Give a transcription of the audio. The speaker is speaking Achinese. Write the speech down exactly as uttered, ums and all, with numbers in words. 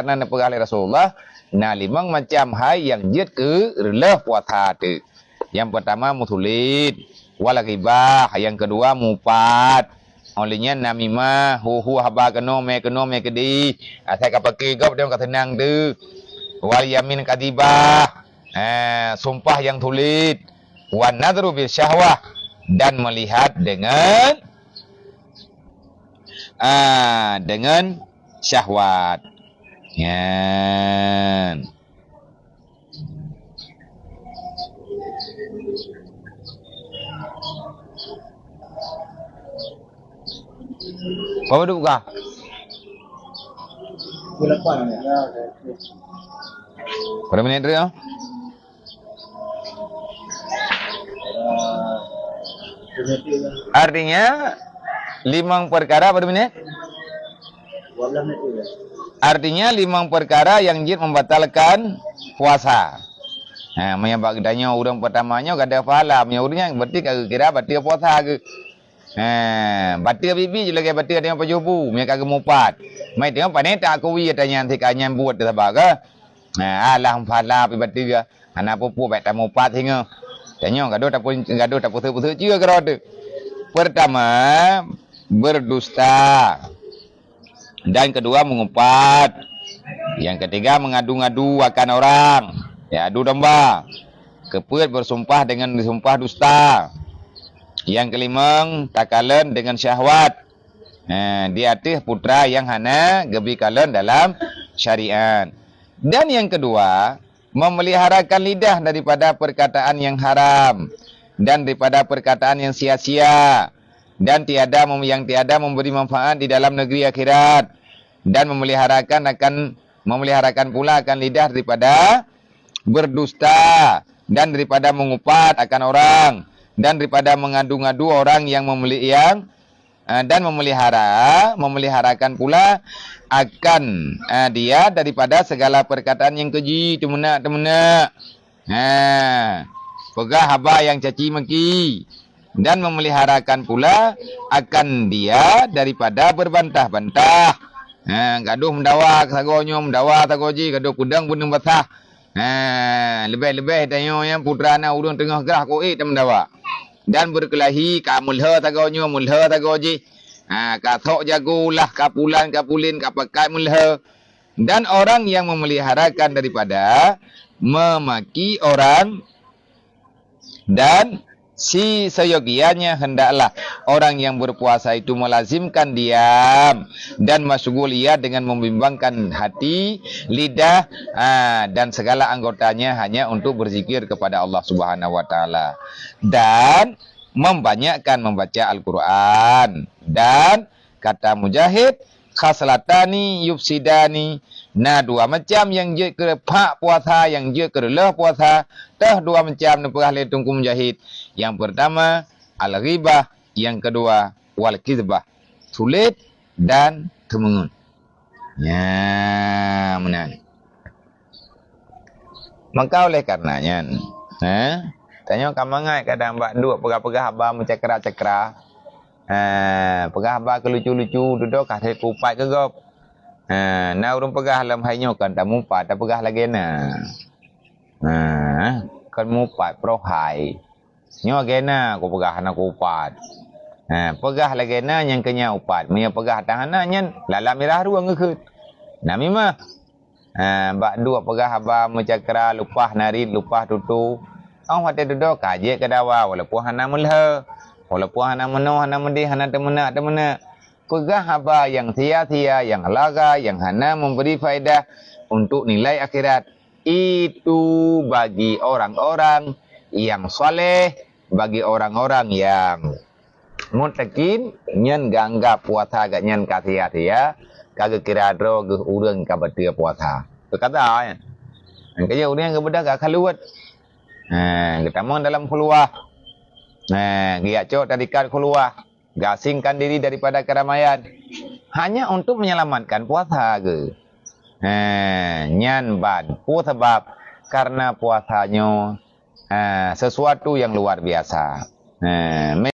karena neupeugah lé Rasulullah, na limong macam hai nyang jeuet keu reuloh puasa teuh. Nyang peurtama meusulet, wal ghibah, nyang keudua mupat. Óh lheueh nyan namimah, hu-hu haba keunoe, mé keunoe, mé keudeh. Asai ka paké gob, ka seunang teuh. Wal yamin kadhibah, eh, sumpah nyang sulet. Wan nadhru bil syahwah, dan melihat dengan, ah, dengan syahwat. Nyan. Berapa duk kah? Pukul lapan. Berapa minit tu? Artinya, limong perkara, berapa minit? Artinya, limong perkara nyang jeuet membatalkan puasa. Ha, meunyoe bak geutanyoe ureuëng pertama nyoe ka ada pahala, meunyoe ureuëng nyan berarti ka geukira bateue puasa geuh. Ha, bateue bibi jih lagée bateue tanyoe pajoh bu, meunyoe ka geumupat. Mai tanyoe pane tak akui ata nyan sika nyan buet teuh saban ka. Ha, alah pahala pi bateue. Hana peue-peue, bék tamupat singoh. Tanyoe gadoh tapeu-, gadoh tapeuseuk-peuseuk ceue keudroe teuh. Pertama, berdusta. Dan kedua, mengupat. Yang ketiga, mengadu-ngadu akan orang. Ya, adu domba. Keupeuet, bersumpah dengan disumpah dusta. Yang kelimong, takalon dengan syahwat. Ha, di ateueh putra nyang hana geubi kalon dalam syariat. Dan yang kedua, memeliharakan lidah daripada perkataan yang haram dan daripada perkataan yang sia-sia dan tiada mem-, yang tiada memberi manfaat di dalam negeri akhirat, dan memeliharakan akan, memeliharakan pula akan lidah daripada berdusta dan daripada mengupat akan orang dan daripada mengadu-ngadu orang yang memeli-, yang ah, dan memelihara, memeliharakan pula akan, ah, dia daripada segala perkataan nyang keji, teumeunak-teumeunak. Ha, peugah haba nyang caci maki, dan memeliharakan pula akan dia daripada berbantah-bantah. Ha, gadoh meudawa sagoe nyoe, meudawa sagoe jih, gadoh peudong beuneung basah. Ha, leubeh-leubeh tanyoe nyang putra na ureuëng teungoh grah koét tameudawa. Dan beukeulayie ka meulhö sagoe nyoe, meulhö sagoe jih. Ha, ka sok jago lah, ka pulan, ka pulen, ka pakat meulhö. Dan orang yang memeliharakan daripada memaki orang dan si seyogianya hendaklah orang yang berpuasa itu melazimkan diam dan masyghul ia dengan membimbangkan hati, lidah, ah, dan segala anggotanya hanya untuk berzikir kepada Allah Subhanahu wa Taala, dan membanyakkan membaca Al-Quran. Dan kata Mujahid, "Khaslatani yufsidani." Na dua macam nyang jeuet keu phak puasa, nyang jeuet keu reuloh puasa. Toh dua macam neupeugah lé Teungku Mujahid. Nyang pertama, al-ghibah. Nyang kedua, wal-kizbah. Sulet dan teumeungon. Nya, meunan. Maka oleh karena nyan, eh, tanyoe ka mangat kadang bak duek peugah-peugah haba meucakra-cakra. Eh, peugah haba keu lucu-lucu, dudoe ka lheueh kupat keu gob. Eh, na ureuëng peugah lom hai nyoe kon tamupat, tapeugah lagée na. Eh, kon mupat, prohai. Nyoe lagée na kupeugah hana kupat. Eh, peugah lagée na nyang keu nyan upat. Meunyoe peugah tan hana nyan, lalam mirah rueng geukheun. Namimah. Ha, bak duek peugah haba meucakra, lupah narit, lupah tutoe. Óh watée dudoe ka jeuet keu dawa, walaupun hana meulhö, walaupun hana meunoe, hana meudeh, hana teumeunak-teumeunak. Peugah haba nyang sia-sia, nyang laga, nyang hana memberi faedah untuk nilai akhirat. Itu bagi orang-orang yang saleh, bagi orang-orang yang muttaqin, nyan geuanggab puasa geuhnyan ka sia-sia, ka geukira droe geuh ureuëng ka bateue puasa. Teuka nyan. Nyang keujeuet ureuëng geubeudôh ka khaluwat. Ha, geutamong dalam khulwah. Ha, geujak cok tarikat khulwah. Geuasingkan diri daripada keramaian. Hanya untuk menyelamatkan puasa geuh. Ha, nyan ban. Peue sabab? Karena puasa nyoe ah, sesuatu yang luar biasa. Ah,